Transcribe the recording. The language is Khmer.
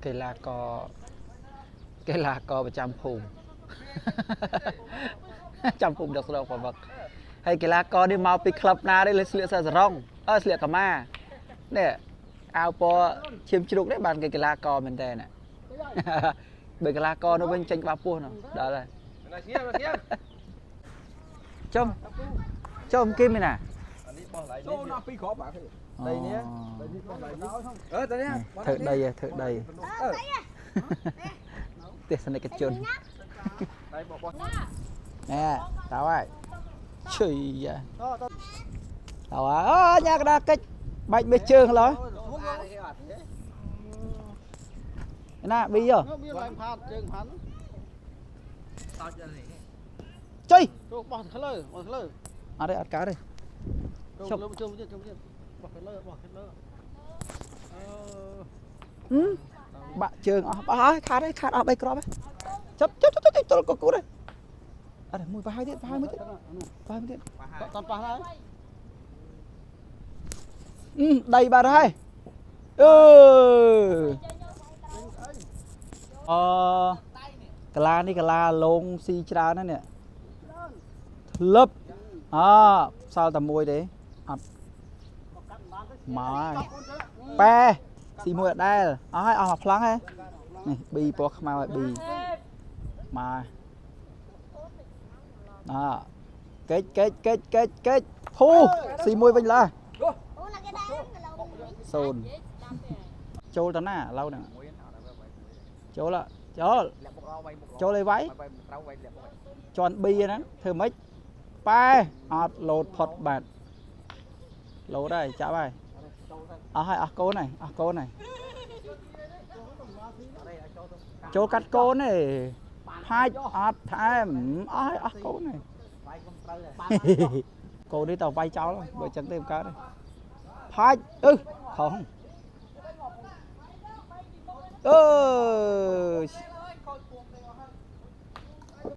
កីឡាករកីឡាករប្រចាំភូមិ ចាំភូមិដឹកស្ដងប្រវឹកហើយកីឡាករនេះមកពីក្លឹបណាទេលើស្លៀកសរងអើស្លៀកកាម៉ានេះអាវពណ៌ឈាមជ្រូកនេះបានគេកីឡាករមែនតើណា បើកីឡាករនោះវិញចេញក្បាលពោះនោះដល់ហើយ ណាសៀមណាសៀម ចុំចុំគេមានណា អានេះបោះឡៃនេះ ចូលណាពីរគ្រាប់បាទ ដីនេះ ដីនេះបោះឡៃនេះ អឺតនេះ ធ្វើដីហ៎ធ្វើដី អឺ ទេសនិកជន ដៃបោះបោះ ណែតើហើយឈឺយ៉ាតើហើយអូញ៉ាកដាកិច្ចបាច់មេជើងឡើយណាប៊ីយោ មានឡើងផាតជើងផាន់ ចុយ ចូលបោះក្លើបោះក្លើ អត់ទេអត់កើតទេ ចូលលើជើងទៀតជើងទៀតបោះក្លើបោះក្លើអឺ ហឹមបាក់ជើងអស់អស់ហើយខាតហើយខាតអស់3គ្រាប់ហើយចាប់ចាប់ចាប់ទល់កគូទេអត់ទេមួយប្រហើយទៀតប្រហើយមួយទៀតប្រហើយមួយទៀត តន់ប៉ះហើយ អឺដីបាត់ហើយអឺអកាឡានេះកាឡាលងស៊ីច្រើនណាស់នេះធ្លឹបអសល់តែមួយទេអត់មកហើយប៉ែស៊ីមួយអត់ដែលអស់ហើយអស់មួយប្លង់ហើយនេះប៊ីពណ៌ខ្មៅហើយប៊ីមកអកិច្ចកិច្ចកិច្ចកិច្ចកិច្ចភូស៊ីមួយវិញឡា អូណាគេដែរឡូវ សូនចូលទៅណាឥឡូវហ្នឹងចូលហ៎ចូលចូលអីវាយ ត្រូវវាយលាក់បុក ជន់ប៊ីហ្នឹងធ្វើម៉េចប៉ែអត់លោតផុតបាត់លោតហើយចាប់ហើយអស់ហើយអស់កូនហើយអស់កូនហើយចូលកាត់កូនទេផាច់អត់ថែមអស់ហើយអស់កូនហើយ កូននេះតើវាយចោលហើយបើចឹងទេមិនកើតទេផាច់អឺខុសអឺ